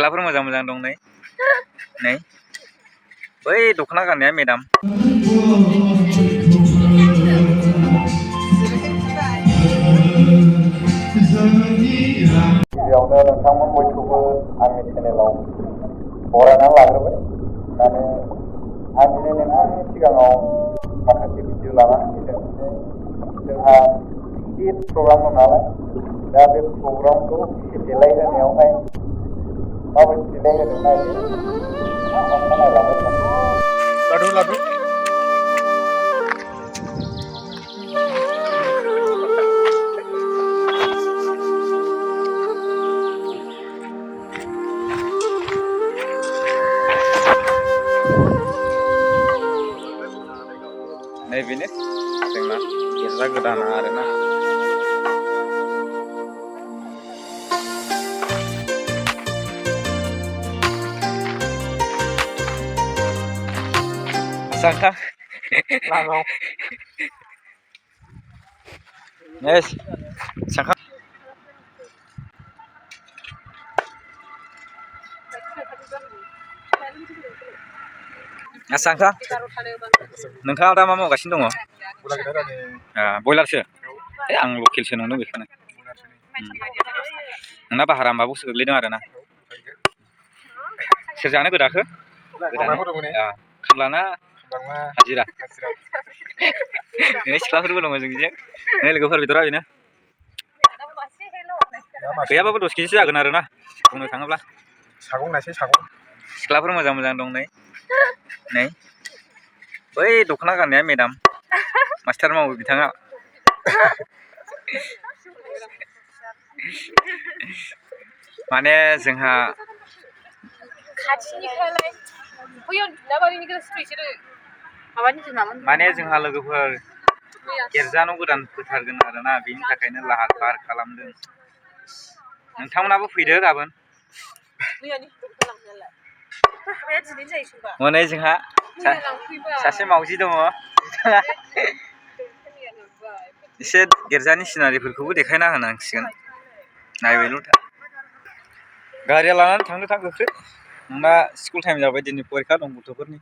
सिख्लाफोर मोजां मोजां दं नै बै दख'ना गाननाया मेदाम गिबियावनो नोंथांमोन बयखौबो आंनि चेनेलाव बरायनानै लाग्रोबाय माने आं दिनै नोंथांनि सिगाङाव माखासे भिडिअ लानानै फैदों जोंहा गिदिर प्रग्राम दं नालाय दा बे प्रग्रामखौ एसे देलायहोनायावहाय माबायदि देलायहोदों नायदो नोंथाङा नायलांबाय था लादु बेनो जोंना गिर्जा गोदाना आरोना Sangka yes sangka sangka नोंथाङा दा मा मावगासिनो दङ बयलारसो आं लकेलसो नंदों बेखौनो नोंना भारा होमबाबो गोग्लैदों आरोना सोर जानो गोदाखो खामलाना हाजिरा सिख्लाफोरबो दङ जोंनिजों लोगोफोर बेदरा बेनो गैयाबाबो 10 केजिसो जागोन आरोना बुंनो थाङोब्ला सागं नायसै सागं सिख्लाफोर मोजां मोजां दं नै बै दख'ना गाननाया मेदाम मास्टार मावो बिथाङा माने जोंहा माने जोंहा लोगोफोर गिर्जा न' गोदान फोथारगोन आरोना बेनि थाखायनो लाहार फाहार खालामदों नोंथांमोनाबो फैदो गाबोन मोनै जोंहा सासे मावजि दङ एसे गिर्जानि सिनारिफोरखौबो देखायना होनांसिगोन नायबायल' था गारिया लानानै थांनो गोख्रै नोंना स्कुल टाइम जाबाय दिनै फरिखा दं गथ'फोरनि